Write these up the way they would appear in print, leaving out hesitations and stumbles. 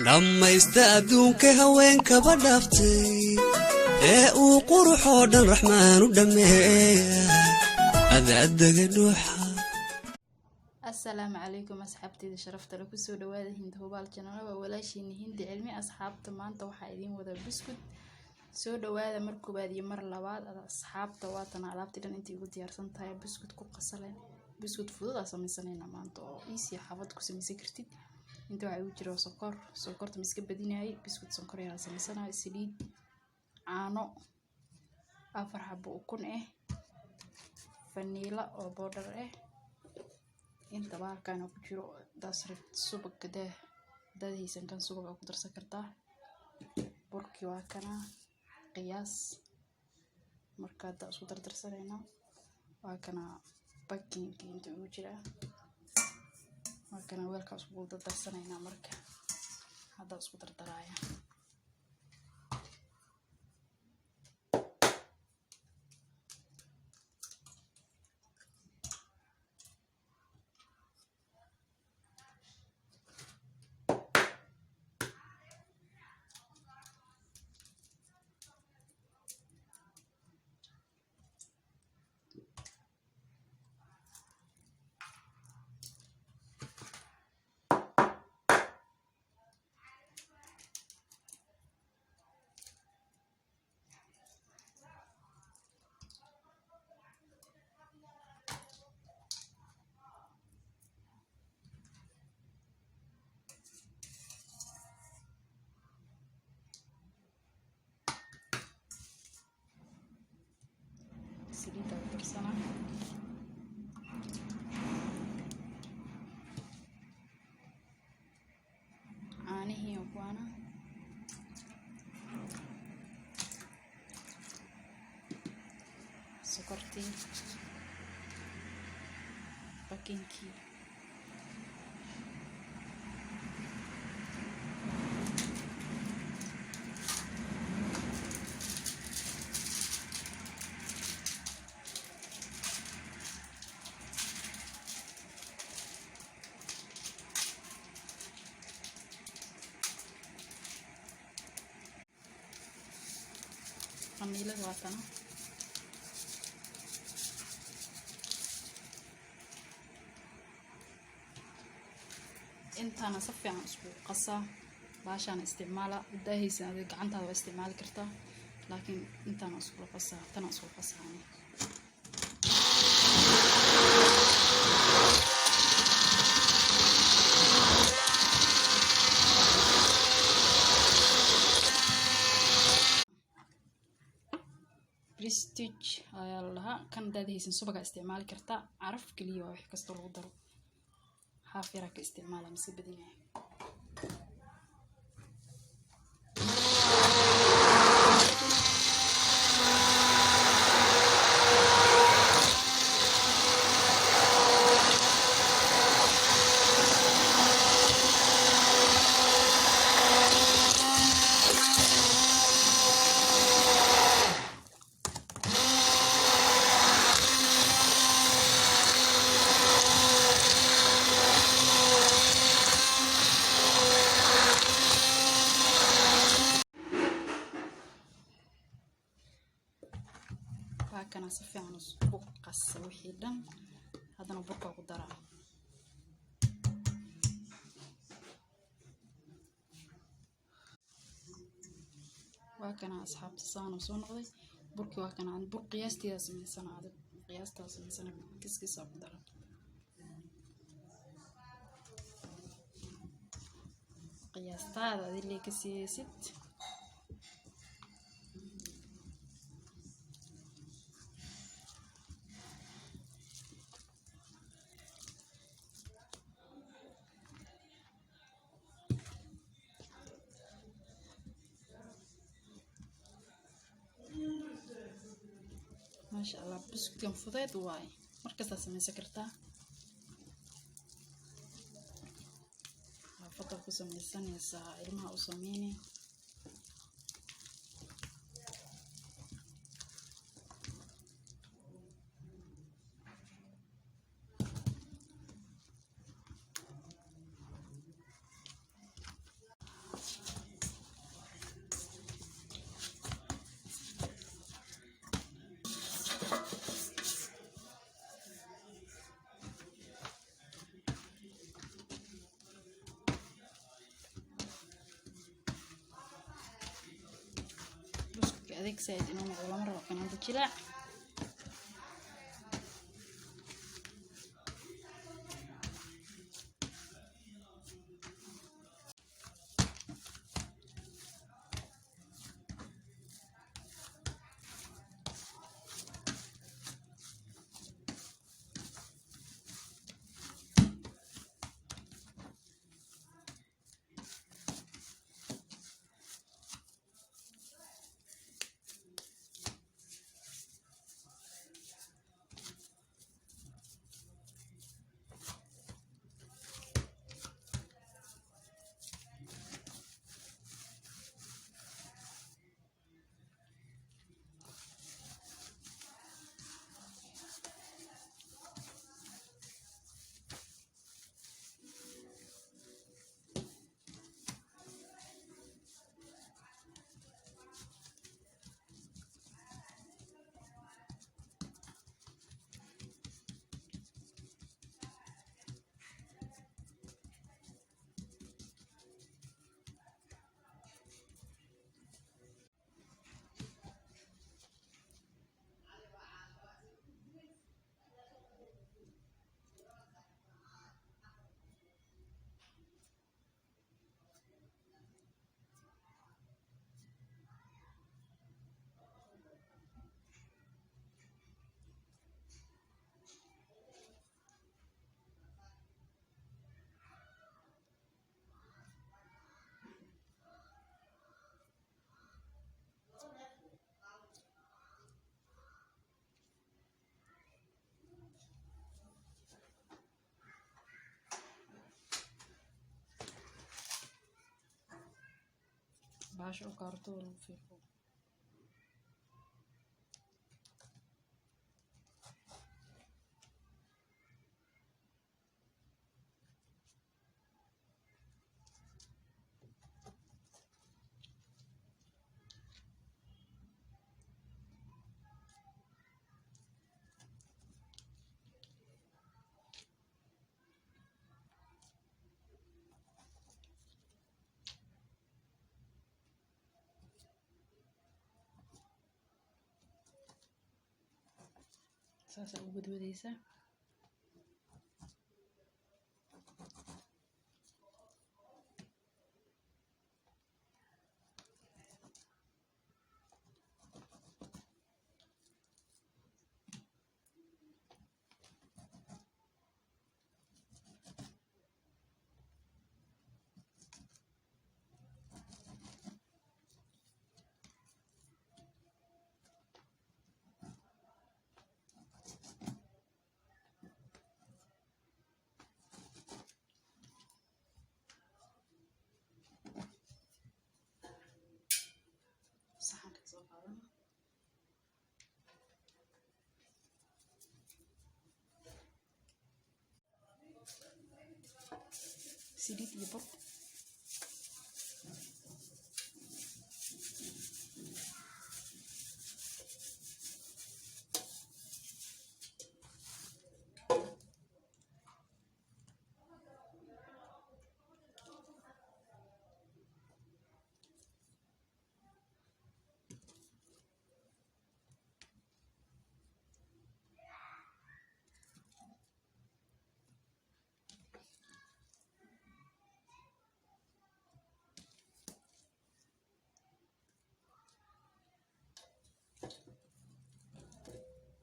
Dhammaysta adduunka haweenkaba dhaaftay ee uu quruxoo dhan Raxmaan u dhammeeya adaadaga dhuuxa. Asalaamu calaykum, asxaabteyda sharafta le, kusoo dhawaada Hindi Hubaal Channel. Waa walaashiina Hindi Cilmi. Asxaabta, maanta waxaa idiin wada buskud. Soo dhawaada mar koowaad iyo mar labaad, asxaabta. Waatana alaabtii dhan intay ugu diyaarsan tahay. Buskud ku qasale, buskud fudud aa sameysanayna maanta oo easy, xaafad ku sameysan kartid. Inta waxaa igu jira sokor. Sokorta ma iska badinayay, buskud sonkor yaraa sameysanaya. Saliid, caano, 4 xabo ukun ah, faniila oo powder ah. Inta bahalkan ku jiro daas rabtid, subag hadaa hadaad haysan, kan subag aa ku darsan kartaa. Burkii waa kana qiyaas. Marka hadda isku dardarsanayna. Waa kana baking-kii inta ugu jiraa, waa kana weelka isku dardarsanaynaa. Marka hadda isku dardaraaya saliidda ku darsanaa. Caanihii oo kuwaana, sokortii, baking-kii. Faniilada waa tana. Intaana si fiican isku qasaa. Baashaana isticmaala hadaa haysan, adiga gacantaada waa isticmaali kartaa, laakiin intaana iskula qasaa, tana iskula qasaani. Prestige ayaa la dhahaa kan. Hadaad haysan, subagaa isticmaali kartaa. Caraf keliya waa, wax kastoo lagu daro haaf yaraa ka isticmaala, mise badinaya. Waa kana, si fiican isku qasa wixii dhan. Haddana burkaa ku daraa. Waa kana, asxaabta, saanu soo noqday burkii. Waa kana bur qiyaasteeda samaysana, adig qiyaastaa samaysana, kiskiisa ku dara qiyaastaada adi lee ka siiyeysid. Maasha Allah, buskudkan fudeed waaye, markastaa samaysan kartaa, xaafadda ku samaysanaysaa, ilmaha u sameynay. Adeeg saaid inuu noqdo lama rabo, kanaanta jilaac. Bahasha oo kaarootada lagu fiiqo. Saasaa u wadwadeysaa. Saxanka soo qaadana. Saliid iyo bur.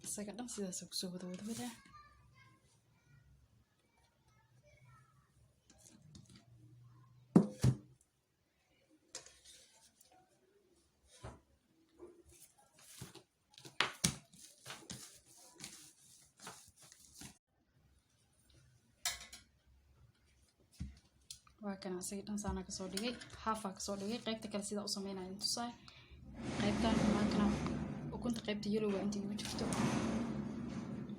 Isaga dhan sidaas kusoo wada wadwadaa. Waa kana, isaga dhan saana kasoo dhigay, haafaa kasoo dhigay. Qaybta kale sidaa u sameynaya idin tusaay. Qaybtan waa kana, ukunta qaybta yellowga inta igu jirto,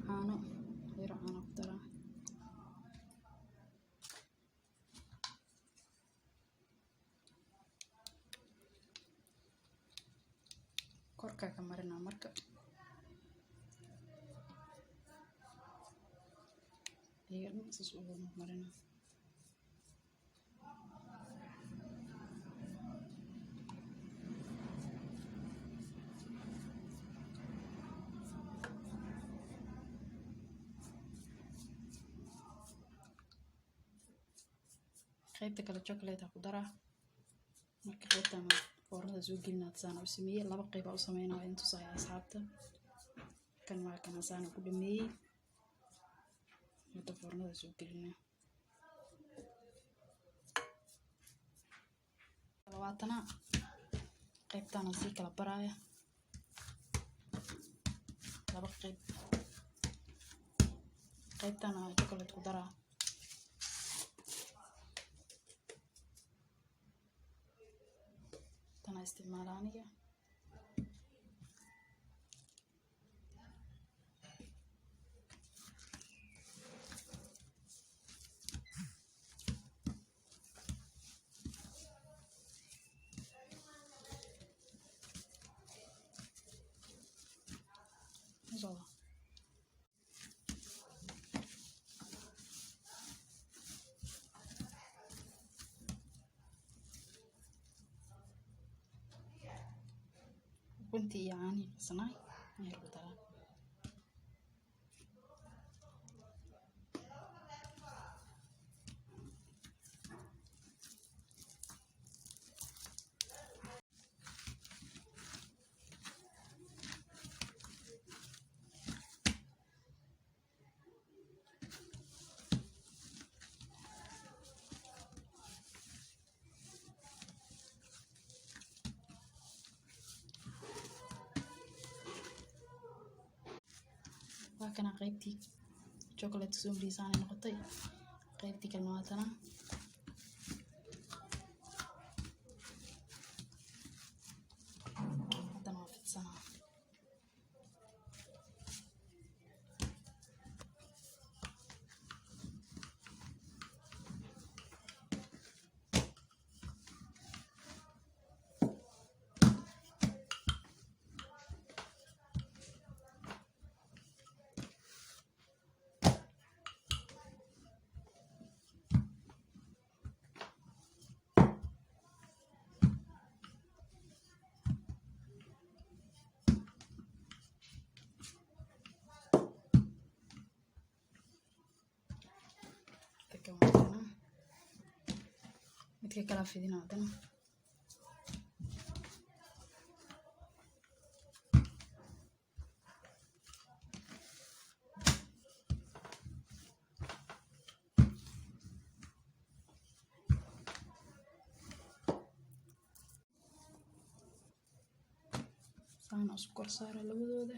caano yaro, caano ku daraa. Korkaa ka marinaa marka iyaga dhan saas ugu marinaa. Qaybta kale chocolate ku daraa. Marka qaybtan foornada soo gelinaa, saan u sameeyey, laba qayb u sameynaa, waa intusaya asxaabta. Kan waa kana, saan ku dhameeyey. Hadda foornada soo gelinaa. Labaatana qaybtana sii kala baraaya laba qayb. Qaybtana chocolate ku daraa. Tana isticmaala aniga. Socda. Ukuntii iyo caanihii qasnaay ayaan ku daraa. Waa kana qaybtii chocolate soo mariyay noqotay. Qaybtii kalena waa tana. Haddana waa fidsanaa. Midka waa kana, midka kala fidina haddana. Saan isku kor saara labadooda.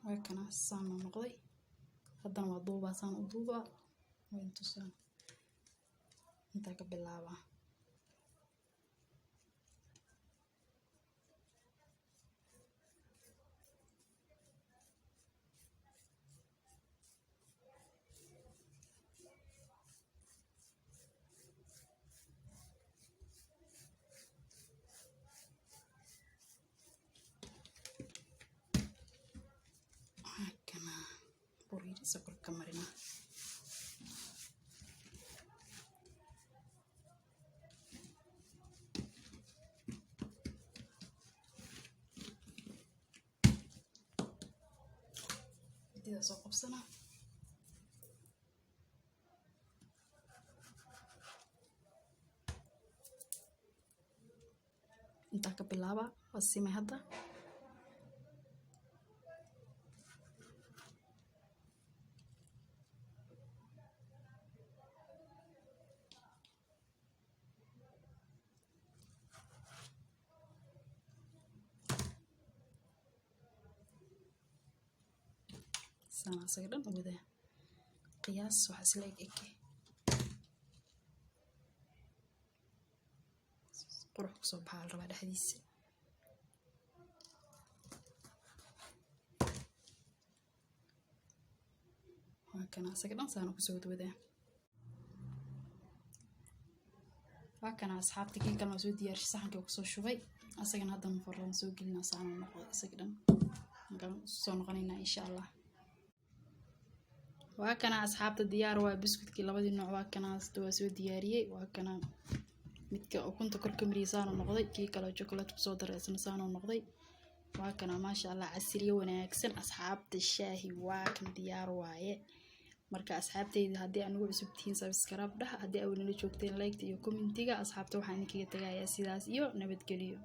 Waa kana, saan uu noqday. Haddana waa duubaa, saan u duubaa, waa intusaan. Intaa ka bilaabaa. Waa kana, bur yar sokor ka marina. Midida soo qabsana. Intaa ka bilaaba, waa simay hadda. Saan asaga dhan u wadaa. Qiyaas waxa isla eg eke qurux kusoo baxaa la rabaa dhexdiisa. Waa kana, asaga dhan saan kusoo wadwadaa. Waa kana, asxaabta, kii kalena waa soo diyaarshay, saxanka kusoo shubay. Asagana hadda foornada soo gelinaa, saxan noqdo isaga dhan. Markaan soo noqonaynaa, insha Allah. Waa kana, asxaabta, diyaar waa biscuitkii labadii nooc. Waa kana, waa soo diyaariyey. Waa kana midka ukunta kor ka mariyay, saanu noqday. Kii kale chocolate kusoo daray isna saanu noqday. Waa kana, maasha Allah, casiriye wanaagsan. Asxaabta, shaahi waa kan, diyaar waaye. Marka asxaabteyda, haddii aan ugu cusub tihiin, subscribe dhah. Haddii aad nala joogteen, like iyo commentiga. Asxaabta, waxaan idinkaga tagayaa sidaas iyo nabadgelyo.